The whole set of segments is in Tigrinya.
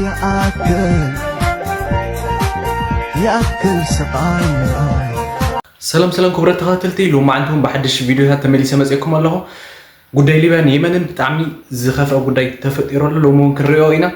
يأكل يأكل سقاي ሰላም ሰላም ክቡራት ተኸታተልቲ፣ ሎማዓንቲ እውን ብሓድሽ ቪዲዮታት ተመሊሰ መፅእኩም ኣለኹ። ጉዳይ ሊብያን የመንን ብጣዕሚ ዝኸፍአ ጉዳይ ተፈጢሩ ኣሎ። ሎሚ እውን ክንሪኦ ኢና።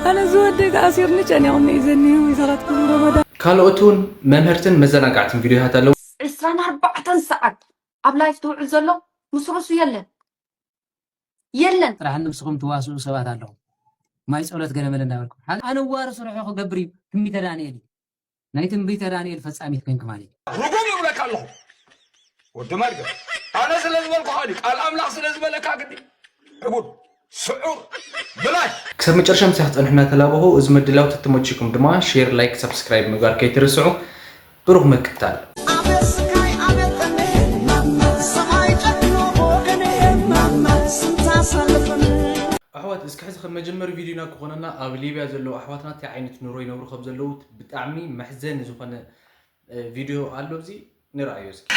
ኣነ ዝወደይ ተኣሲርኒ ጨኒቑኒ እዩ ዘኒሁ ይዘኸትኩም ረመዳን ካልኦት እውን መምህርትን መዘናጋዕትን ቪዲዮታት ኣለዉ። ዕስራን ኣርባዕተን ሰዓት ኣብ ላይፍ ትውዕል ዘሎ ምስ ርእሱ የለን የለን ጥራሕ ንብስኹም ትዋስኡ ሰባት ኣለኹም ማይ ፀሎት ገለመለ እንዳበልኩም ኣነ ዋር ስርሑ ክገብር እዩ ትንቢተ ዳንኤል እዩ ናይ ትንቢተ ዳንኤል ፈፃሚት ኮይንክ ማለት እዩ ርጉም ይብለካ ኣለኹ ወዲ መርገም ኣነ ስለ ዝበልኩኻ ድዩ ቃል ኣምላኽ ስለ ዝበለካ ግዲ ዕቡድ ስዑር ብላሽ ክሳብ መጨረሻ ምሳይ ክትፀንሑ እናተላበኹ እዚ ምድላው ተተመችኩም ድማ ሼር ላይክ ሰብስክራይብ ምግባር ከይትርስዑ ብሩኽ ምክታል ኣሕዋት እስኪ ሕዚ ከም መጀመሪ ቪድዮና ክኾነና ኣብ ሊብያ ዘለዉ ኣሕዋትና እንታይ ዓይነት ኑሮ ይነብሩ ከም ዘለዉ ብጣዕሚ መሕዘኒ ዝኾነ ቪድዮ ኣሎ እዚ ንርኣዮ እስኪ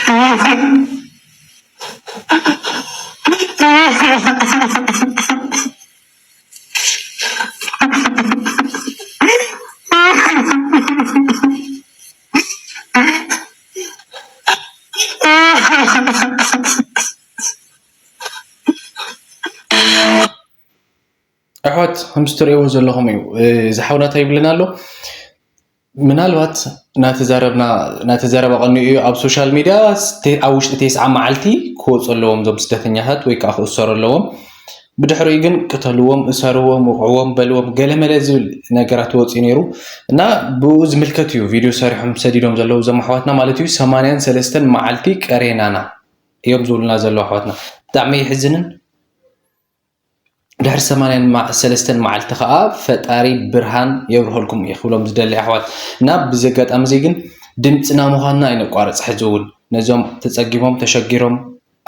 ኣሕዋት ከምዚ ትርእይዎ ዘለኹም እዩ ዝሓውናታ ይብልና ኣሎ ምናልባት ናተዛረብና ናተዛረባ ቀኒኡ እዩ ኣብ ሶሻል ሚድያ ኣብ ውሽጢ ተስዓ መዓልቲ ክወፁ ኣለዎም እዞም ስደተኛታት ወይ ከዓ ክእሰሩ ኣለዎም ብድሕሪኡ ግን ቅተልዎም እሰርዎም ውቕዕዎም በልዎም ገለመለ ዝብል ነገራት ወፂኡ ነይሩ እና ብኡ ዝምልከት እዩ ቪድዮ ሰሪሖም ሰዲዶም ዘለዉ እዞም ኣሕዋትና ማለት እዩ ሰማንያን ሰለስተን መዓልቲ ቀሬናና እዮም ዝብሉና ዘለዉ ኣሕዋትና ብጣዕሚ የሕዝንን ድሕሪ ሰማንያን ሰለስተን መዓልቲ ከዓ ፈጣሪ ብርሃን የብርሀልኩም እየ ክብሎም ዝደሊ ኣሕዋት እና ብዚ ኣጋጣሚ እዚ ግን ድምፅና ምዃንና ኣይነቋርፅ ሕዚ እውን ነዞም ተፀጊሞም ተሸጊሮም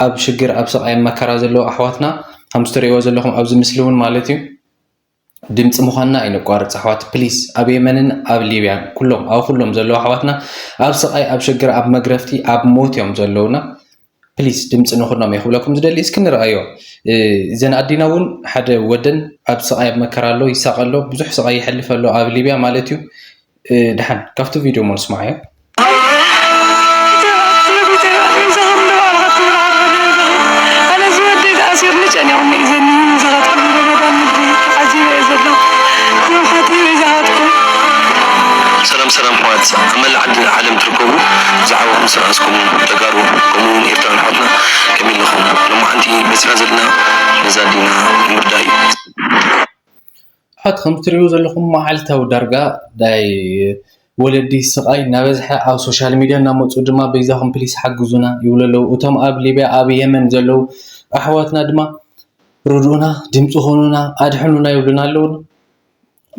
ኣብ ሽግር ኣብ ስቃይ መከራ ዘለዉ ኣሕዋትና ከምዚ ትሪእዎ ዘለኹም ኣብዚ ምስሊ እውን ማለት እዩ ድምፂ ምዃንና ኣይነቋርፅ ኣሕዋት ፕሊስ ኣብ የመንን ኣብ ሊብያን ኩሎም ኣብ ኩሎም ዘለዉ ኣሕዋትና ኣብ ስቃይ ኣብ ሽግር ኣብ መግረፍቲ ኣብ ሞት እዮም ዘለዉና ፕሊስ ድምፂ ንኹኖም እየ ክብለኩም ዝደሊ እስኪ ንርኣዮ እዘን ኣዲና እውን ሓደ ወደን ኣብ ስቃይ ኣብ መከራ ኣሎ ይሳቀ ኣሎ ብዙሕ ስቃይ ይሐልፍ ኣሎ ኣብ ሊብያ ማለት እዩ ድሓን ካብቲ ቪድዮ ሞ ንስማዓዮ ሰላም ሰላም ኣሕዋት ኣብ መላእ ዓዲ ዓለም ትርከቡ ብዛዕባኹም ዝተረኣስኩም ተጋሩ ከምኡ እውን ኤርትራውያን ኣሕዋትና ከመይ ኣለኹም ሎማዓንቲ መፂና ዘለና ነዛ ኣዲና ንምርዳእ እዩ ኣሕዋት ከም ትሪእዎ ዘለኹም መዓልታዊ ዳርጋ ናይ ወለዲ ስቓይ እናበዝሐ ኣብ ሶሻል ሚድያ እናመፁ ድማ በይዛኹም ፕሊስ ሓግዙና ይብሉ ኣለዉ እቶም ኣብ ሊብያ ኣብ የመን ዘለዉ ኣሕዋትና ድማ ርድኡና ድምፂ ኾኑና ኣድሕኑና ይብሉና ኣለዉ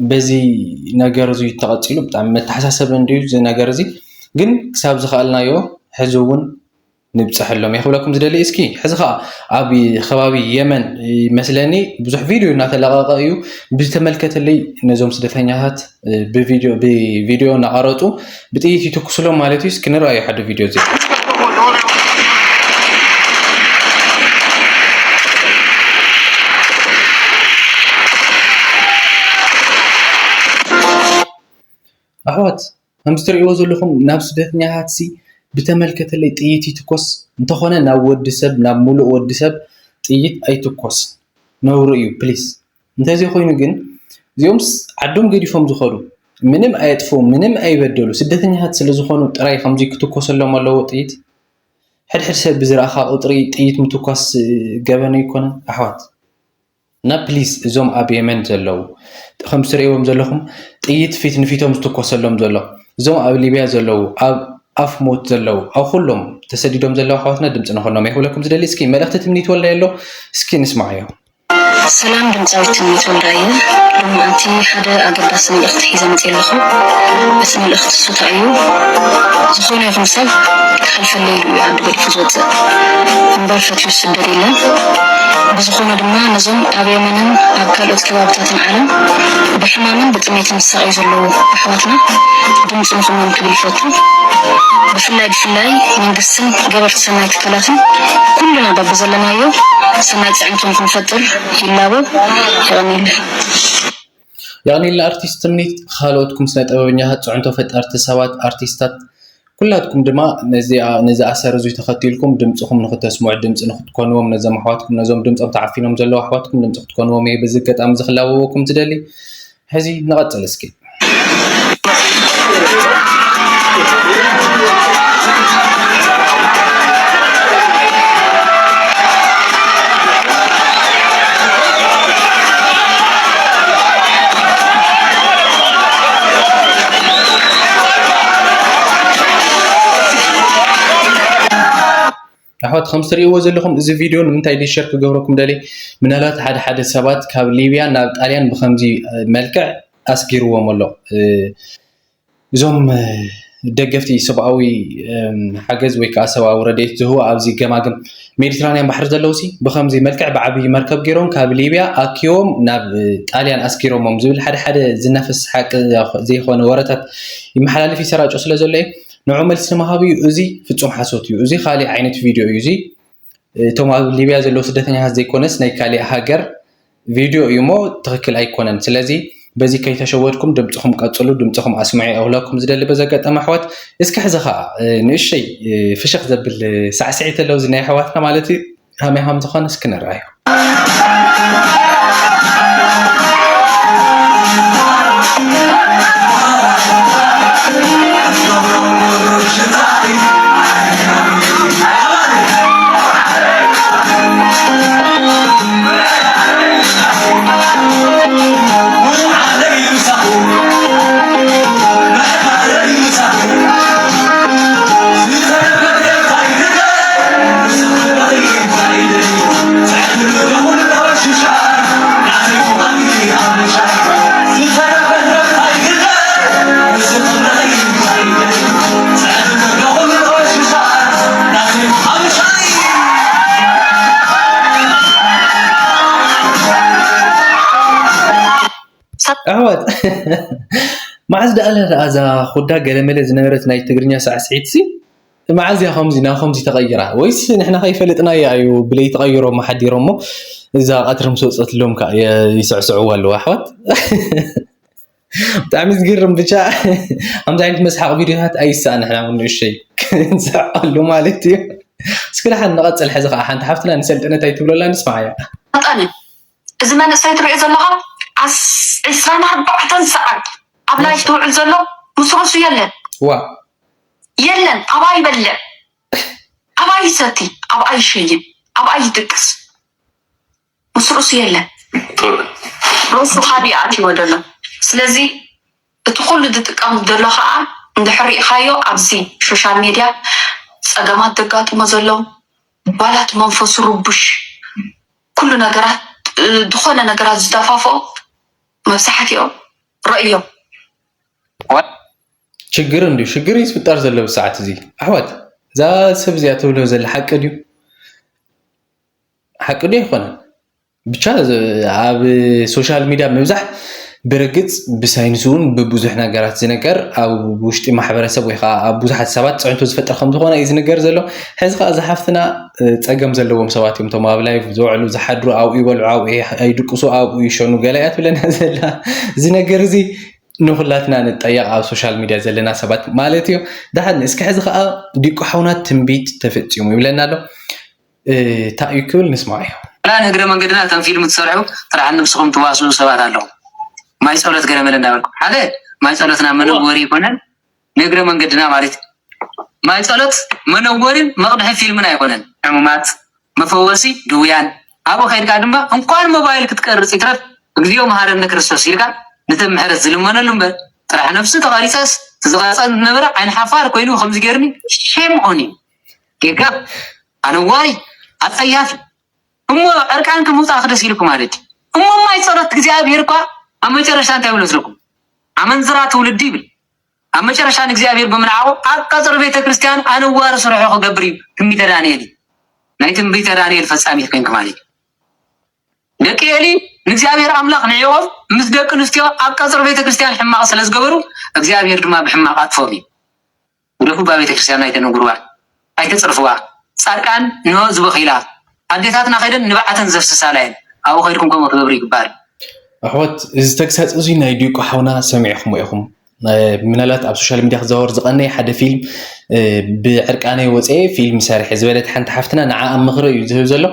በዚ ነገር እዚ ተቐፂሉ ብጣዕሚ መተሓሳሰቢ እንድዩ እዚ ነገር እዚ ግን ክሳብ ዝኸኣልናዮ ሕዚ እውን ንብፀሐሎም እየ ክብለኩም ዝደሊ እስኪ ሕዚ ከዓ ኣብ ከባቢ የመን ይመስለኒ ብዙሕ ቪድዮ እናተለቀቀ እዩ ብዝተመልከተለይ ነዞም ስደተኛታት ብቪድዮ እናቀረፁ ብጥይት ይትኩስሎም ማለት እዩ እስኪ ንርኣዩ ሓደ ቪድዮ እዚ ኣሕዋት ከምዚ ትርእይዎ ዘለኹም ናብ ስደተኛታት ሲ ብተመልከተለይ ጥይት ይትኮስ እንተኾነ ናብ ወዲ ሰብ ናብ ሙሉእ ወዲ ሰብ ጥይት ኣይትኮስ ነውሪ እዩ ፕሊስ እንተዘይ ኮይኑ ግን እዚኦምስ ዓዶም ገዲፎም ዝኸዱ ምንም ኣየጥፍኡ ምንም ኣይበደሉ ስደተኛታት ስለዝኾኑ ጥራይ ከምዚ ክትኮሰሎም ኣለዎ ጥይት ሕድሕድ ሰብ ብዝረኣኻ ቁፅሪ ጥይት ምትኳስ ገበን ኣይኮነን ኣሕዋት እና ፕሊስ እዞም ኣብ የመን ዘለዉ ከም ትርእይዎም ዘለኹም ጥይት ፊት ንፊቶም ዝትኮሰሎም ዘሎ እዞም ኣብ ሊብያ ዘለዉ ኣብ ኣፍ ሞት ዘለዉ ኣብ ኩሎም ተሰዲዶም ዘለዉ ኣሕዋትና ድምፂ ንኾኖም እየ ክብለኩም ዝደሊ እስኪ መልእኽቲ ትምኒት ወልዳይ ኣሎ እስኪ ንስማዓዮ ሰላም፣ ድምፃዊት ትምኒት ወልደ እየ። ሎማዓንቲ ሓደ ኣገዳሲ መልእኽቲ ሒዘ መፅየ ኣለኹ። እቲ መልእኽቲ እሱ እንታይ እዩ? ዝኾነ ይኹን ሰብ ክኸልፈለይ ኢሉ እዩ ዓዱ ገዲፉ ዝወፅእ እምበር ፈትዩ ዝስደድ የለን። ብዝኾነ ድማ ነዞም ኣብ የመንን ኣብ ካልኦት ከባብታትን ዓለም ብሕማምን ብጥሜትን ዝሳቐዩ ዘለዉ ኣሕዋትና ድምፂ ንኹኖም ክብል ይፈቱ። ብፍላይ ብፍላይ መንግስትን ገበርቲ ሰናይ ትካላትን ኩልና በብዘለናዮ ሰናይ ፅዕንቶ ንክንፈጥር ይላቦ። የቐንየለይ። የቐንየልና ኣርቲስት ትምኒት፣ ካልኦትኩም ስነ ጥበበኛታት፣ ፅዕንቶ ፈጠርቲ ሰባት፣ ኣርቲስታት ኩላትኩም ድማ ነዚ ነዚ ኣሰር እዙይ ተኸቲልኩም ድምፅኹም ንክተስምዑ፣ ድምፂ ንክትኮንዎም፣ ነዞም ኣሕዋትኩም፣ ነዞም ድምፆም ተዓፊኖም ዘለዉ ኣሕዋትኩም ድምፂ ክትኮንዎም እየ በዚ ኣጋጣሚ እዚ ክላበወኩም ዝደሊ። ሕዚ ንቐፅል እስኪ። ኣሕዋት፣ ከም ትሪእዎ ዘለኹም እዚ ቪድዮ ንምንታይ ደይ ሸር ክገብረኩም ደልየ? ምናልባት ሓደ ሓደ ሰባት ካብ ሊብያ ናብ ጣልያን ብኸምዚ መልክዕ ኣስጊርዎም ኣሎ። እዞም ደገፍቲ ሰብኣዊ ሓገዝ ወይ ከዓ ሰብኣዊ ረድኤት ዝህቡ ኣብዚ ገማግም ሜዲትራንያን ባሕሪ ዘለዉ ሲ ብኸምዚ መልክዕ ብዓብዪ መርከብ ገይሮም ካብ ሊብያ ኣኪቦም ናብ ጣልያን ኣስጊሮሞም ዝብል ሓደ ሓደ ዝናፈስ ሓቂ ዘይኮነ ወረታት ይመሓላለፍ ይሰራጮ ስለ ዘሎ እዩ። ንዑ መልሲ ንምሃብ እዩ። እዚ ፍጹም ሓሶት እዩ። እዚ ካሊእ ዓይነት ቪድዮ እዩ። እዚ እቶም ኣብ ሊብያ ዘለዉ ስደተኛታት ዘይኮነስ ናይ ካሊእ ሃገር ቪድዮ እዩ እሞ ትኽክል ኣይኮነን። ስለዚ በዚ ከይተሸወድኩም ድምፅኹም ቀፅሉ፣ ድምፅኹም ኣስምዑ እብለኩም ዝደሊ በዚ ኣጋጣሚ ኣሕዋት። እስኪ ሕዚ ከዓ ንእሸይ ፍሽኽ ዘብል ሳዕስዒት ኣለዉ እዚ ናይ ኣሕዋትና ማለት እዩ። ከመይ ከም ዝኾነስ ክንርኣዮ። ኣሕዋት፣ መዓዝ ደኣ እዛ ኩዳ ገለመለ ዝነበረት ናይ ትግርኛ ሳዕስዒትሲ? መዓዝ እያ ከምዚ ናብ ከምዚ ተቐይራ? ወይስ ንሕና ከይፈለጥናያ እዩ ብለይቲ ቀይሮሞ ሓዲሮሞ እዛ ቀትሪ ምስ ወፀትሎም ከዓ የ- ይስዕስዕዋ ኣለዉ ኣሕዋት? ብጣዕሚ ዝገርም። ብቻ ከምዚ ዓይነት መስሓቕ ቪድዮታት ኣይሰኣን ንሕና እውን ንእሸይ ክንስሕቐሉ ማለት እዩ። እስኪ ደሓን ንቐፅል። ሕዚ ከዓ ሓንቲ ሓፍትና ንሰልጠነት ኣይትብለላ ንስማዓያ። መጠነ እዚ መንእሰይ ትሪኦ ዘለኻ ዓስ- ዕስራን ኣርባዕተን ሰዓት ኣብ ላይፍ ትውዕል ዘሎ ምስ ርእሱ የለን ዋ የለን ኣብኣ ይበልዕ ኣብኣ ይሰቲ ኣብኣ ይሸይን ኣብኣ ይድቅስ ምስ ርእሱ የለን ርእሱ ካሊእ ኣትይዎ ዘሎ ስለዚ እቲ ኩሉ ዝጥቀም ዘሎ ከዓ እንድሕር ርኢኻዮ ኣብዚ ሶሻል ሜድያ ፀገማት ዘጋጥሞ ዘሎ ባላት መንፈሱ ርቡሽ ኩሉ ነገራት ዝኾነ ነገራት ዝደፋፍኦ መብዛሕትኦም ረእዮም ሽግር እንዲ ሽግር እዩ ዝፍጠር ዘሎ ብሰዓት እዚ ኣሕዋት እዛ ሰብ እዚኣ ትብሎ ዘለ ሓቂ ድዩ ሓቂ ድዩ ኣይኮነን ብቻ ኣብ ሶሻል ሚድያ ምብዛሕ ብርግፅ ብሳይንስ እውን ብብዙሕ ነገራት ዝነገር ኣብ ውሽጢ ማሕበረሰብ ወይ ከዓ ኣብ ብዙሓት ሰባት ፅዕንቶ ዝፈጥር ከም ዝኾነ እዩ ዝነገር ዘሎ ሕዚ ከዓ ዝሓፍትና ፀገም ዘለዎም ሰባት እዮም ቶም ኣብ ላይፍ ዝውዕሉ ዝሓድሩ ኣብኡ ይበልዑ ኣብኡ ኣይድቅሱ ኣብኡ ይሸኑ ገለ እያ ትብለና ዘላ እዚ ነገር እዚ ንኩላትና ንጠየቕ ኣብ ሶሻል ሚድያ ዘለና ሰባት ማለት እዩ። ደሓን እስኪ ሕዚ ከዓ ዲቁ ሓውና ትንቢት ተፈፂሙ ይብለና ኣሎ። እንታይ እዩ ክብል ንስማዕ እዩ። ላ ንእግረ መንገድና እቶም ፊልም ትሰርሑ ጥራሕ ንብስኹም ትዋስኡ ሰባት ኣለዉ። ማይ ፀሎት ገለመለ እንዳበልኩም ሓደ ማይ ፀሎትና መነወሪ ይኮነን ንእግረ መንገድና ማለት እዩ። ማይ ፀሎት መነወሪን መቕድሒ ፊልምን ኣይኮነን። ዕሙማት መፈወሲ ድውያን ኣብኡ ከይድካ ድማ እንኳን ሞባይል ክትቀርፅ ይትረፍ እግዚኦ መሃረነ ክርስቶስ ኢልካ ነቲ ምሕረት ዝልመነሉ እምበር ጥራሕ ነፍሱ ተቐሪፀስ ዝቐረፀ ዝነበረ ዓይኒ ሓፋር ኮይኑ ከምዚ ገይርኒ ሼም ኦን ዩ ጌጋ ኣነዋሪ ኣፀያፊ እሞ ዕርቃንኪ ምውፃእኪ ደስ ኢልኩ ማለት እዩ እሞ ማይ ጸሎት እግዚኣብሔር እኳ ኣብ መጨረሻ እንታይ ይብሎ ስለኩም? ኣመንዝራ ትውልዲ ይብል። ኣብ መጨረሻ ንእግዚኣብሔር ብምንዓቑ ኣብ ቀጽሪ ቤተ ክርስቲያን ኣነዋሪ ስርሑ ክገብር እዩ ትንቢተ ዳንኤል እዩ። ናይ ትንቢተ ዳንኤል ፈጻሚት ኮይንክ ማለት እዩ። ደቂ ኤሊ ንእግዚኣብሔር ኣምላኽ ንዒቖም ምስ ደቂ ኣንስትዮ ኣብ ቀጽሪ ቤተ ክርስቲያን ሕማቕ ስለ ዝገበሩ እግዚኣብሔር ድማ ብሕማቕ ኣጥፎም እዩ። ግደፉ እባ ቤተ ክርስቲያን ኣይተነግርዋ፣ ኣይተጽርፍዋ። ጻድቃን ንሆ ዝበኺላ ኣዴታትና ከይደን ንብዓተን ዘፍስሳላ እየን። ኣብኡ ከይድኩም ከምኡ ክትገብሩ ይግባል። ኣሕዋት፣ እዚ ተግሳፅ እዚ ናይ ዲቁ ሓውና ሰሚዕኹም ኢኹም። ምናልባት ኣብ ሶሻል ሚድያ ክዘዋወር ዝቐነየ ሓደ ፊልም ብዕርቃነይ ወፀየ ፊልም ሰሪሐ ዝበለት ሓንቲ ሓፍትና ንዓ ኣብ ምኽሪ እዩ ዝህብ ዘሎ።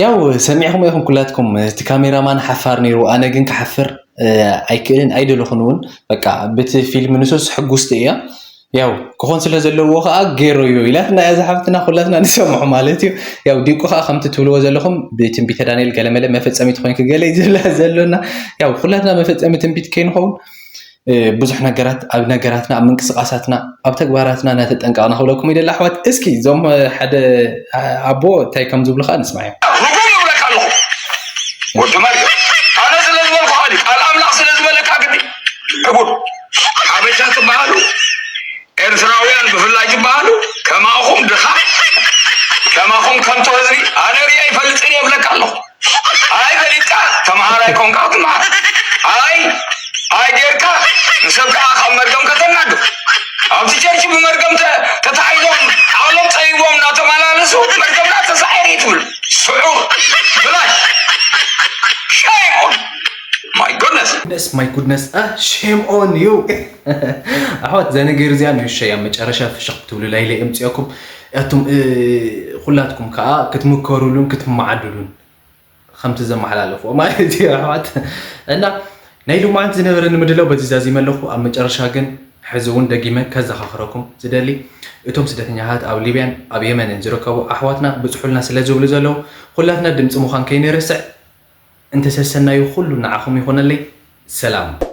ያው ሰሚዕኹም ኢኹም ኩላትኩም። እቲ ካሜራማን ሓፋር ነይሩ፣ ኣነ ግን ክሓፍር ኣይክእልን ኣይደለኹን እውን። በቃ ብቲ ፊልም ንሱስ ሕጉስቲ እያ። ያው ክኾን ስለ ዘለዎ ከዓ ገይረዮ ኢላትና እያ ዝሓፍትና፣ ኩላትና ንሰምዖ ማለት እዩ። ያው ዲቁ ከዓ ከምቲ ትብልዎ ዘለኹም ብትንቢተ ዳንኤል ገለመለ መፈጸሚት ኮይንክ ገለ እዩ ዝብላ ዘሎና። ያው ኩላትና መፈጸሚ ትንቢት ከይንኸውን ብዙሕ ነገራት ኣብ ነገራትና ኣብ ምንቅስቃሳትና ኣብ ተግባራትና እናተጠንቀቕና ክብለኩም ይደሊ ኣሕዋት። እስኪ እዞም ሓደ ኣቦ እንታይ ከም ዝብሉ ከዓ ንስማዕ እዮም። ርጉም ይብለካ ኣለኹ። ወዲ መርገም ኣነ ስለ ዝበልኩ ቃል ኣምላኽ ስለ ዝበለካ ግዲ ዕጉር ሓበሻ ትበሃሉ ኤርትራውያን ብፍላይ ትበሃሉ ከማኹም ድኻ ከማኹም ከምቶ ህዝቢ ኣነ ሪኣ ይፈልጥን የብለካ ኣለኹ። ኣይ ፈሊጥካ ተምሃራይ ኮንካ ክትምሃር ኣይ ኣይ ጌርካ ንሰብ ከዓ ካብ መርገም ከተናዱ ኣብቲ ቸርች ብመርገም ተታሒዞም ዓቕሎም ፀቢቦም እናተመላለሱ መርገምና ተሳዒር እዩ ትብል ስዑር ብላሽ ሻይም ኦን ማይ ጎድነስ Goodness, my goodness, ah, shame on you. ኣሕዋት እዛ ነገር እዚኣ ንእሸይ ኣብ መጨረሻ ፍሽኽ ክትብሉ ላይለ እምፅኦኩም ኣቱም ኩላትኩም ከዓ ክትምከሩሉን ክትመዓዱሉን ከምቲ ዘመሓላለፍዎ ማለት እዩ ኣሕዋት። እና ናይ ሎማዓንቲ ዝነበረኒ ምድላው በዚ ዛዚመ ኣለኹ። ኣብ መጨረሻ ግን ሕዚ እውን ደጊመ ከዘኻኽረኩም ዝደሊ እቶም ስደተኛታት ኣብ ሊብያን ኣብ የመንን ዝርከቡ ኣሕዋትና ብፅሑልና ስለ ዝብሉ ዘለዉ ኩላትና ድምፂ ምዃን ከይንርስዕ እንተሰሰናዩ ኩሉ ንዓኹም ይኾነለይ። ሰላም።